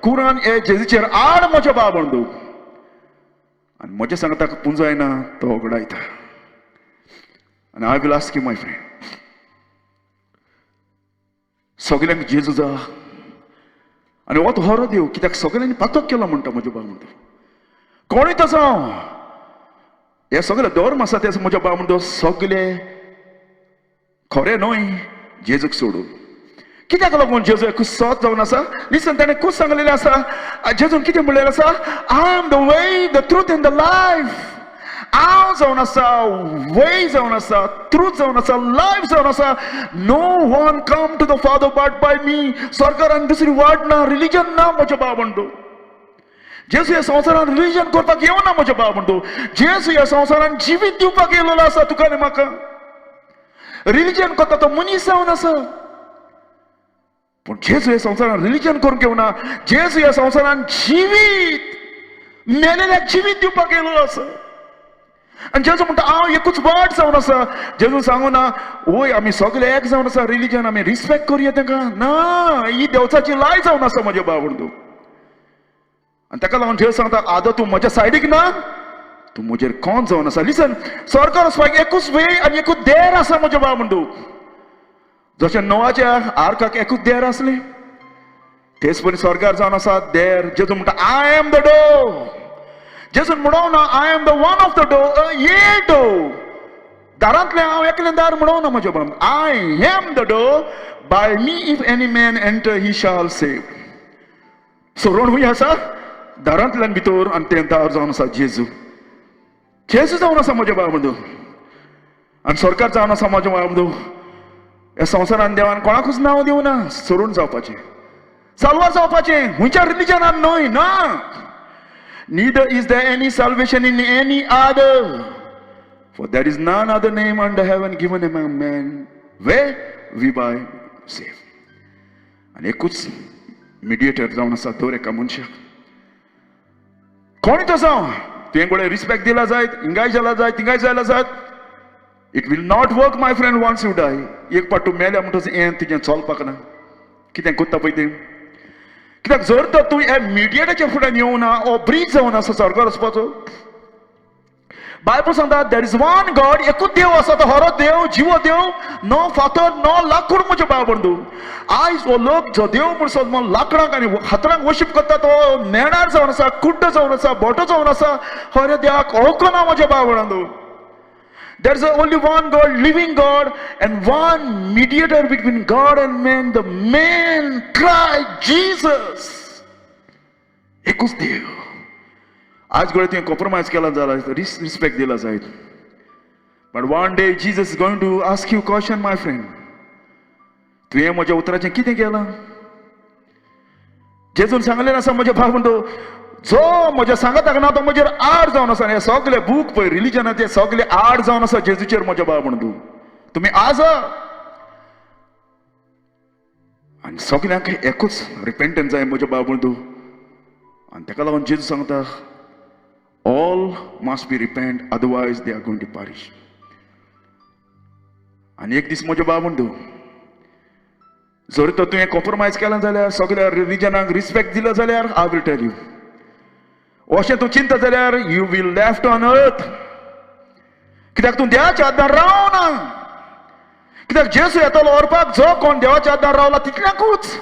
कुरान हे जेजूचेर आड म्हज्या बाबा म्हणटू. आनी म्हज्या सांगाताक पुंजायना तो वगडायता. आनी I will ask you my friend, सगल्यांक जेजू जा आनी हो तो हरो देव, कित्याक सगल्यांनी पातक केलो म्हणटा म्हज्या बाबा म्हणटा. कोणूय तसो हे सगळे धर्म आसा ते म्हज्या बाबा म्हणटा सगळे खरें न्हय जेजूक सोडून. कित्याक लागून जेजू एकूच सत जावन आसा? लिसन, ताणें खूब सांगलेलें आसा. जेजून कितें म्हणलेलें आसा? I am the way, the truth and the life. हांव जावन आसा वे जावन आसा, ट्रूथ जावन आसा, लायफ जावन आसा. No one come to the father but by me. सरकारान दुसरी वाट ना, रिलिजन ना म्हज्या बाबा म्हणटो. जेजू ह्या संवसारान रिलिजन करपाक येवना म्हज्या बाबा म्हणटो. जेजू ह्या संवसारान जिवीत दिवपाक येयलेलो आसा तुका आनी म्हाका. रिलिजन करता तो मनीस जावन आसा, पूण जेजू ह्या संवसारान रिलिजन करूंक येवना. जेजू ह्या संवसारान जिवीत, मेलेल्याक जिवीत दिवपाक येयलेलो आसा. आनी जेजू म्हणटा हांव एकूच वाट जावन आसा. जेजू सांगू ना वय आमी सगळे एक जावन आसा, रिलिजन आमी रिस्पेक्ट करुया तांकां ना, ही देवचाची लाय जावन आसा म्हज्या बाबा म्हणटो. आनी ताका लागून जेजू सांगता आतां तूं म्हज्या सायडीक ना, तूं म्हजेर कोण जावन आसा. लिसन, सरकार वचपाक एकूच वे आनी एकूच देर आसा म्हज्या बाबा म्हणटो. जशें नोवाच्या आर्काक एकूच देर आसलें तेच परी स्वर्गार जावन आसा देर. जेजू म्हणटा I am the door. जेजून म्हणोवं ना I am the one of the door, a door. दारांतलें हांव एकलें दार म्हणोवं ना म्हज्या बाबा. I am the door, by me if any man enter he shall save. सरोण खूंय आसा? दारांतल्यान भितर, आनी तें दार जावन आसा जेजू. जेजू जावन आसा म्हज्या बाबा म्हणटो. आनी सरकार जावन आसा म्हज्या बाबा म्हणटो. ह्या संवसारान देवान कोणाकूच नांव दिवना सरून जावपाचें, साल्वार जावपाचें, खंयच्या रिलिजनान न्हय ना. Neither is there any salvation in any other, for there is none other name under heaven given among men where we by save. आनी एकूच मिडिएटर जावन आसा दर एका मनशाक. कोणूय तो जावं, तुवें कोणें रिस्पेक्ट दिला जायत, हिंगाय जाला जायत, थिंगाय जाला जायत, it will not work my friend once you die. एक पाट तूं मेल्या म्हणटच हें तुजें चलपाक ना. कितें करता पळय तें. कित्याक जर तर तूं ह्या मिडिएटाच्या फुड्यान येवना, हो ब्रीज जावन आसा सरकार वचपाचो, बायबल सांगता there is one God, एकूच देव आसा, तो हरो देव, जिवो देव, नो फातर नो लाकूड म्हजे भाव बंधू. आयज हो लोक जो देव म्हूण समज लाकडांक आनी हातरांक वर्शीप करता तो नेणार जावन आसा, कुड्डो जावन आसा, बोटो जावन आसा, हरे देवाक ओळखना म्हजे भाव बंधू. There is only one God, living God, and one mediator between God and man, the man Christ Jesus. एकूच देव. आज घडये तुवें कॉम्प्रोमायज केला जाल्यार रिस्पेक्ट दिला जायत, but one day Jesus is going to ask you question, my friend, तुवें म्हज्या उतराचें कितें केलां? जेजून सांगलें आसा म्हज्या भाव म्हणतो, जो म्हज्या सांगाताक ना तो म्हजेर आड जावन आसा. हे सगळे बूक पळय रिलिजनाचे सगळे आड जावन आसा जेजूचेर म्हज्या भाव म्हणतो. तुमी आज आनी सगल्यांक एकूच रिपेंटन्स जाय म्हज्या भाव म्हणतो. आनी ताका लागून जेजू सांगता all must be repent, otherwise they are going to perish. आनी एक दीस म्हज्या भाव म्हणतो, जर तर तुवें कॉम्प्रोमायज केला जाल्यार, सगळ्या रिलिजनाक रिस्पेक्ट दिलो जाल्यार, I will tell you, अशें तूं चिंता जाल्यार you will left on earth. कित्याक तूं देवाच्या आदार रावना. कित्याक जेजू येतलो व्हरपाक, जो कोण देवाच्या आदार रावला तितल्याकूच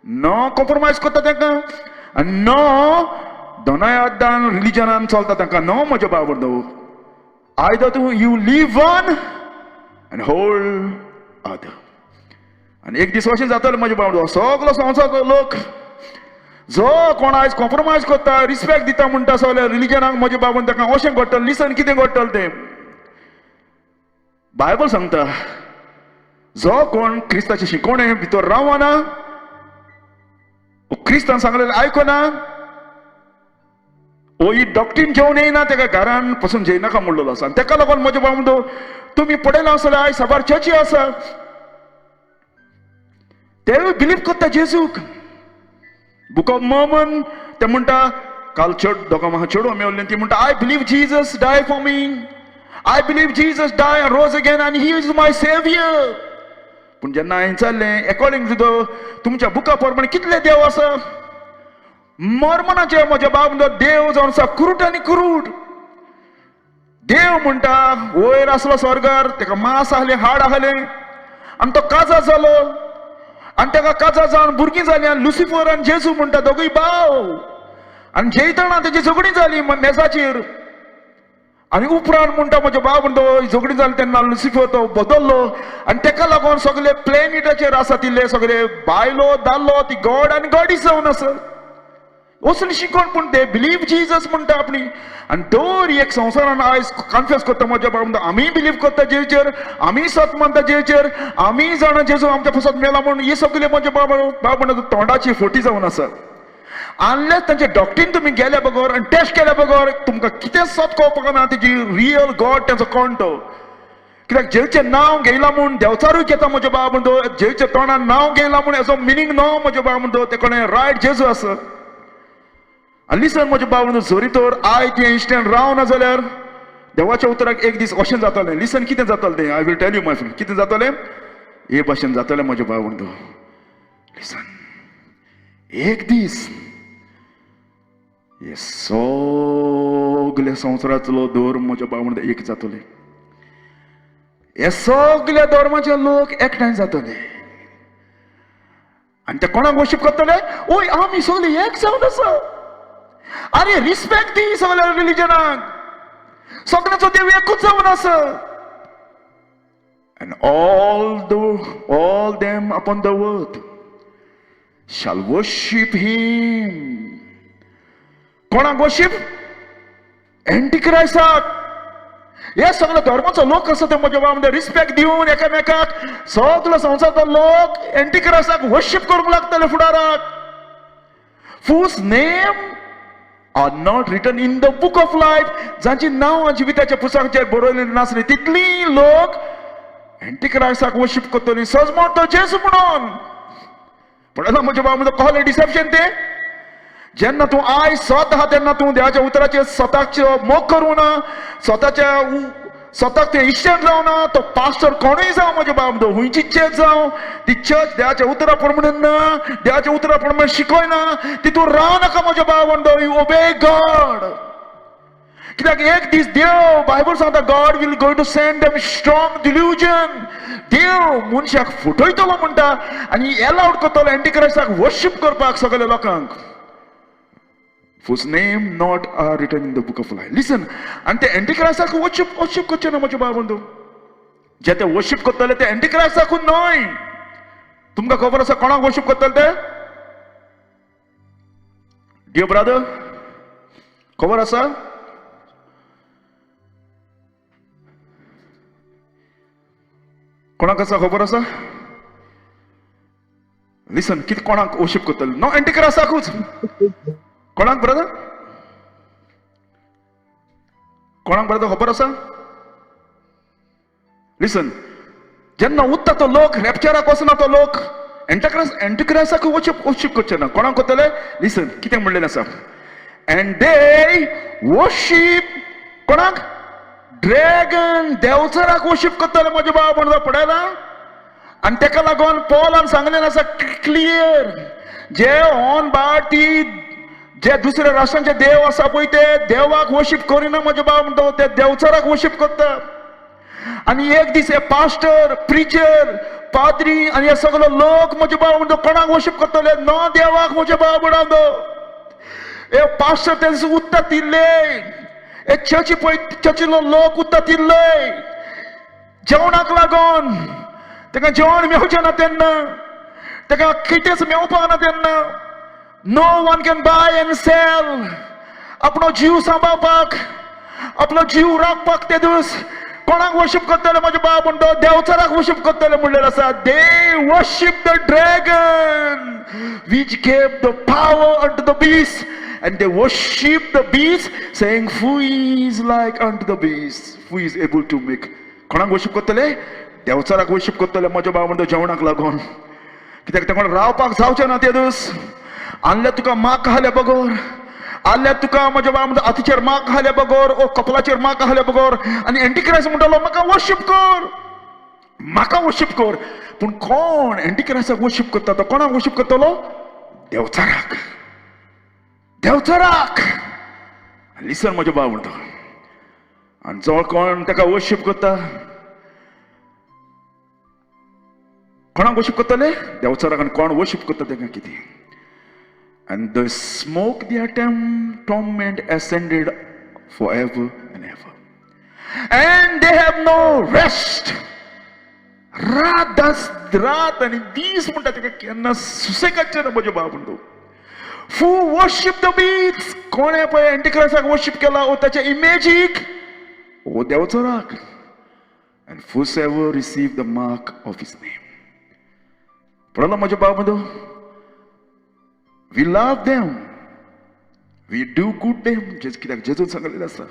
नो कॉम्प्रोमायज करता तांकां, आनी नो दोनाय आदान रिलिजनान चलता तांकां. नो म्हज्या भाव बंधू, आयदर तूं you leave one and hold other. आनी एक दीस अशें जातलें म्हज्या भाव, सगलो संवसार लोक जो कोण आयज कॉम्प्रोमायज करता, रिस्पेक्ट दिता म्हणटा सगल्या रिलिजनाक म्हज्या बाबून, ताका अशें घडटलें. लिसन कितें घडटलें तें बायबल सांगता, जो कोण क्रिस्ताचे शिकोवणे भितर रावना, क्रिस्तान सांगलेलें आयकना, ओ ही डॉक्ट्रीन जेवन येयना, ताका घरान पसून जेयनाका म्हणलेलो आसा. आनी ताका लागून म्हज्या बाबा म्हणतो, तुमी पळयलां आसतलें आयज साबार चर्ची आसा, तेवूय बिलीव करता जेजूक. बुक ऑफ मॉर्मन ते म्हणटा, काल चेड दोगां म्हाका चेडवां मेवलें, ती म्हणटा I believe Jesus die for me, I believe Jesus die and rose again आनी he is my saviour. पूण जेन्ना हांवें विचारलें एकॉर्डिंग टू the तुमच्या बुका प्रमाणे कितले देव आसा, मॉर्मनाचे म्हज्या बाब म्हणटा देव जावन आसा क्रूट आनी क्रूट. देव म्हणटा वयर आसलो स्वर्गार, ताका मांस आहलें, हाड आहलें, आनी तो काजार जालो, आनी ताका काजार जावन भुरगीं जालीं. आनी लुसिफर आनी जेजू म्हणटा दोगूय भाव, आनी जेयतना तेजी झगडीं जाली मेजाचेर. आनी उपरांत म्हणटा म्हज्या भाव म्हणटा झगडीं जाली तेन्ना लुसिफर तो बदल्लो, आनी ताका लागून सगळे प्लॅनेटाचेर आसा तितले सगळे बायलो दादलो ती गॉड आनी गॉडीस जावन आसा. असली शिकोवन पूण ते बिलीव जीजस म्हणटा आपणी. आनी दर एक संवसारान आयज कन्फेस करता म्हज्या बाबा म्हणटा आमी बिलीव करता जेजूचेर, आमी सत मानता जेजूचेर, आमी जाणा जेजू आमच्या पसत मेला म्हणून. ही सगळे म्हज्या बाबा बाबा म्हणटा तोंडाची फोटी जावन आसा. अनलेस तांचे डॉक्ट्रीन तुमी गेल्या बगर आनी टेस्ट केल्या बगर तुमकां कितें सत कळपाक ना तेजी रियल गॉड तेंचो कोण तो. कित्याक जेजूचें नांव घेयलां म्हूण देवचारूय घेता म्हज्या बाबा म्हणतो, जेजूच्या तोंडान नांव घेयलां म्हूण हेजो मिनींग न्हू म्हज्या बाबा म्हणतो, ते कोणें रायट जेजू आसा. आनी लिसन म्हज्या बाबा म्हणतो, जरी तर आयज तुवें इन्स्टंट रावना जाल्यार देवाच्या उतराक एक दीस अशें जातलें. लिसन कितें जातलें तें I will tell you my friend, कितें जातलें हे भाशेन जातलें म्हज्या बाबा म्हणतो. लिसन, एक दीस हे सगल्या संवसारांतलो धर्म म्हज्या बाबा म्हणटा एक जातले, हे सगल्या धर्माचे लोक एकठांय जातले, आनी ते कोणाक वर्शीप करतले? ओय आमी सगळे एक जावन आसा. अरे रिस्पेक्ट दी सगळ्या रिलिजनाक, सगळ्यांचो देव एकूच जावन आसा. And all them upon the earth shall worship him. कोणाक वर्शीप? एंटीक्रायसाक. हे सगळे धर्माचो लोक आसा ते म्हज्या बाबा रिस्पेक्ट दिवन एकामेकाक सगलो संवसाराचो लोक एंटीक्रायसाक वर्शीप करूंक लागतले फुडाराक. Whose name are not written in the book of life, जांची नांवां जिविताच्या पुस्तकाचेर बरयलेली नासली तितली लोक एंटीक्रायसाक वर्शीप करतली, सजमोर तो जेजू म्हणून. पळयला म्हज्या बाबा म्हणटा कहलें डिसेप्शन तें. जेन्ना तूं आयज सत आहा तेन्ना तूं देवाच्या उतराचेर स्वताक मोग करूं ना, स्वताच्या स्वताक तें इश्टन जावना, तो पास्टर कोणूय जावं म्हज्या बाबा म्हणटा, खंयची चर्च जावं, ती चर्च देवाच्या उतरा प्रमाणे ना, देवाच्या उतरा प्रमाणे शिकयना, तितून राव नाका म्हज्या बाबा म्हणटा. You obey God. कित्याक एक दीस देव बायबल सांगता God will go to send them strong delusion. देव मनशाक फटयतलो म्हणटा आनी एलावड करतलो एंटीक्रायस्टाक वर्शीप करपाक सगळ्या लोकांक, whose name not are written in the book of life. Listen, आनी ते एंटीक्रायस्टाक वर्शीप वर्शीप करचे ना म्हजे भाव बंधू. जे ते वर्शीप करतले ते एंटीक्रायस्टाकूच न्हय. तुमकां खबर आसा कोणाक वर्शीप करतले ते? डियर ब्रदर, खबर आसा? कोणाक आसा खबर आसा? लिसन, कितें कोणाक वर्शीप करतले? नो एंटीक्रायस्टाकूच. कोणाक ब्रदर? कोणाक ब्रदर खबर आसा? लिसन, जेन्ना उत्ता तो लोक रॅप्चराक वचना, तो लोक एंटीक्रायस्टाक वर्शीप करचे ना. कोणाक करतले? लिसन, कितें म्हणलेलें आसा? एंड they worship कोणाक? ड्रॅगन, देवचाराक वर्शीप करतले म्हजे भाव म्हणून पडयला. आनी तेका लागून पॉलान सांगलें आसा क्लियर, जे ऑन ती जे दुसऱ्या राष्ट्रांचे देव आसा पळय ते देवाक वर्शीप करिना म्हजे भाव म्हणटा, ते देवचाराक वर्शीप करता. आनी एक दीस हे पास्टर, प्रिचर, पाद्री आनी हे सगळे लोक म्हजे भाव म्हणटा कोणाक वर्शीप करतले? न देवाक म्हजे भाव म्हणटा. हे पास्टर तें उत्ता तिल्ले, हे चर्ची पळय चर्चीलो लोक उत्ता तिल्ले जेवणाक लागून. ताका जेवण मेवचें ना तेन्ना, ताका कितेंच मेवपाक ना तेन्ना. No one can buy and sell. आपलो जीव सांबाळपाक, आपलो जीव राखपाक ते दीस कोणाक वर्शीप करतले म्हजे बाब म्हणटा? देवचाराक वर्शीप करतले म्हणलेलें आसा. They worship the dragon which gave the power unto the beast, and they worship the beast saying, who is like unto the beast, who is able to make. कोणाक वर्शीप करतले? देवचाराक worship करतले म्हज्या बाब म्हणटा जेवणाक लागून. कित्याक ते कोण रावपाक जावचें ना ते दीस. आणल्या तुका माक घाल्या बगर, आल्या तुका म्हज्या बाब म्हणटा हातीचेर माक घाल्या बगर, ओ कपलाचेर माक घाल्या बगर. आनी एंटीक्रायस्ट म्हणटालो म्हाका वर्शीप कर, म्हाका वर्शीप कर. पूण कोण एंटीक्रायस्टाक वर्शीप करता? तो कोणाक वर्शीप करतलो? देवचाराक, देवचाराक. लिसन म्हज्या बाब म्हणटा, आनी जो कोण ताका वर्शीप करता, कोणाक वर्शीप करतले? देवचाराक. आनी कोण वर्शीप करता ताका कितें? And the smoke their torment ascended forever and ever. And they have no rest. रात दास रात आनी दीस म्हणटा ताका केन्ना सुसेगादचें ना म्हजे बाब म्हणटा. Who worship the beast? कोणें पळय एंटीक्रायस्टाक वर्शीप केला ओ ताच्या इमेजीक ओ देवचाराक. And whosoever receive the mark of his name. पळयला म्हजे बाब म्हणटा? We love them, we do good them. कित्याक जेजून सांगलेलें आसा.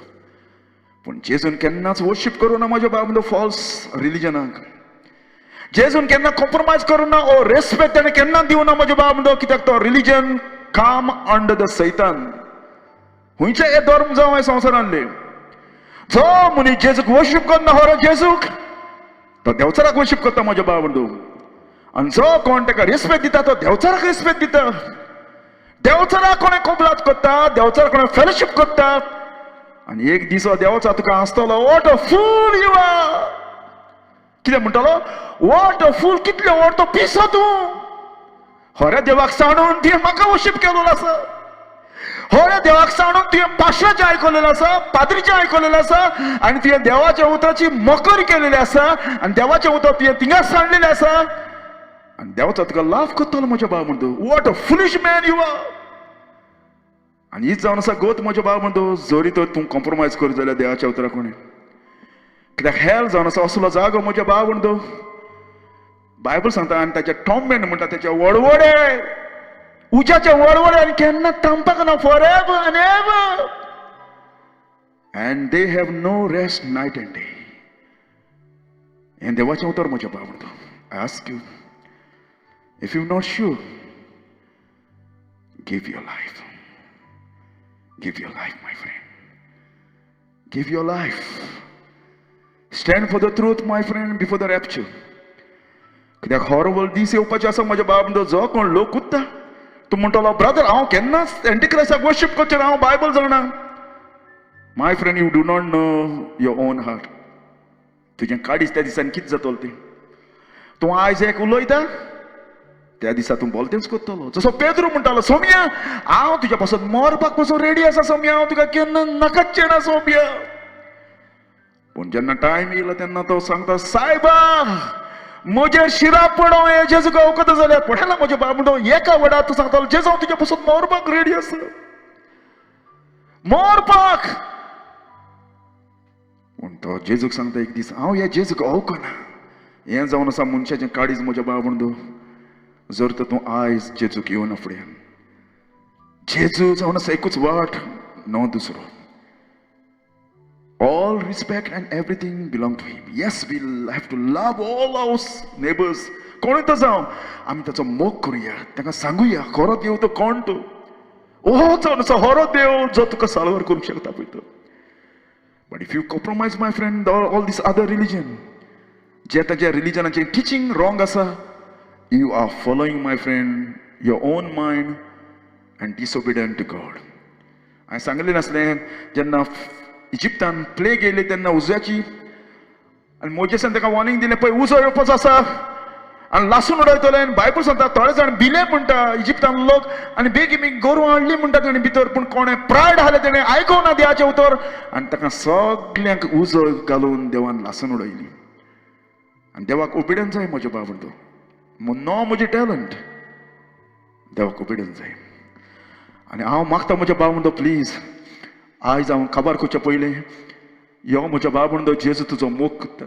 पूण जेजून केन्नाच वर्शीप करूं ना म्हज्या बाब म्हणटा फॉल्स रिलिजनाक. जेजून केन्ना कॉम्प्रोमायज करूं ना ओ रेस्पेक्ट ताणें केन्ना दिवं ना म्हज्या बाब म्हणटा. कित्याक तो रिलिजन काम अंडर the सैतान. खंयचे हे धर्म जावं हे संवसारांतले, जो मनीस जेजूक वर्शीप करना हो जेजूक, तो देवचाराक वर्शीप करता म्हज्या बाब म्हणटा. आनी जो कोण ताका रेस्पेक्ट दिता तो देवचाराक रेस्पेक्ट दिता. देवचाराक कोणें कबलात करता, देवचाराक कोणें फेलोशीप करता. आनी एक दीस देवचार तुका आसतलो, what a fool you are. कितें म्हणटलो? What a फूल, कितले व्हड तो पिसो तूं. हऱ्या देवाक सांडून तुवें म्हाका वर्शीप केलोलो आसा, हऱ्या देवाक सांडून तुवें पाशाचें आयकलेलें आसा, पाद्रीचें आयकलेलें आसा, आनी तुवें देवाच्या उतराची मकरी केलेली आसा, आनी देवाचें उतर तुवें थिंगा सांडलेलें आसा. आनी देवाचो तुका लाभ करतलो म्हज्या बाब म्हणटा. What a foolish man you are. आनी हीच जावन आसा गोत म्हज्या बाब म्हणटा, जरी तर तूं कॉम्प्रोमायज कर जाल्यार देवाच्या उतरा कोणी. कित्याक हेल जावन आसा असलो जागो म्हज्या बाब म्हणटा. बायबल सांगता आनी ताच्या टॉर्मेंट म्हणटा त्याच्या वडवडे, उज्याचे वडवडे, आनी केन्ना थांबपाक ना, for ever and ever. And they have no rest night and day. हें देवाचें उतर म्हज्या बाब म्हणटा. I ask you, if you not sure, give your life. Give your life, my friend. Give your life. Stand for the truth, my friend, before the rapture. कित्याक horrible दीस येवपाचे आसा म्हज्या बाब म्हणटा. जो कोण लोक उत्ता तूं म्हणटलो, ब्रदर हांव केन्नाच एंटीक्रायस्टाक वर्शीप करचें ना, हांव बायबल जाणा. My friend, you do not know your own heart. तुजें काडीस त्या दिसान कितें जातलो तें. तूं आयज एक उलयता, त्या दिसा तूं बोलतेंच करतलो. जसो पेद्रू म्हणटालो, सोम्या हांव तुज्या पासून मरपाक पासून रेडी आसा सोम्या, हांव तुका केन्ना नाकाच ना सोम्या. पूण जेन्ना टायम येयलो तेन्ना तो सांगता, सायबा म्हजेर शिरा पडो हे जेजू गांवकता जाल्यार पडला म्हज्या बाब म्हणटो एका वडा तूं सांगतालो, जेजू हांव तुज्या पासून मरपाक रेडी आसा, मरपाक. पूण तो जेजूक सांगता एक दीस, हांव ह्या जेजूक अवकना. हें जावन आसा मनशाचें काळीज म्हज्या बाब म्हणटो. जर तर तूं आयज जेजूक येवना फुड्यान, जेजू जावन आसा एकूच वाट, नो दुसरो. All respect and everything belong to him. Yes, we have to love all our neighbors. कोण तो जावं आमी ताचो मोग करुया, ताका सांगुया खरो देव तो कोण तो. हो जावन आसा खरो देव जो तुका साल्वार करूंक शकता पळय तो. But if you compromise my friend all this other religion, जे ताच्या रिलिजनाचें टिचींग रॉंग आसा, you are following my friend your own mind and disobedient to God. हांवें सांगलें नासलें जेन्ना इजिप्तान प्लेग येयली तेन्ना उज्याची, आनी मोजेसान ताका वॉर्निंग दिलें, पळय उजो येवपाचो आसा आनी लासून उडयतले. आनी बायबल सांगता थोडे जाण भिले म्हणटा इजिप्तान लोक, आनी बेगीन बेगीन गोरवां हाडली म्हणटा ताणें भितर. पूण कोणें प्रायड आसलें तेणें आयकूंक ना देवाचें उतर, आनी ताका सगल्यांक उजो घालून देवान लासून उडयली. आनी देवाक ओबिडियन्स जाय म्हज्या बाब म्हणतो, नो म्हजें टॅलंट, देवाक ओबिडियन्स जाय. आनी हांव मागता म्हज्या बाब म्हणतो, प्लीज आयज हांव खबर करच्या पयलीं यो म्हज्या बाब म्हणतो, जेजू तुजो मोग करता.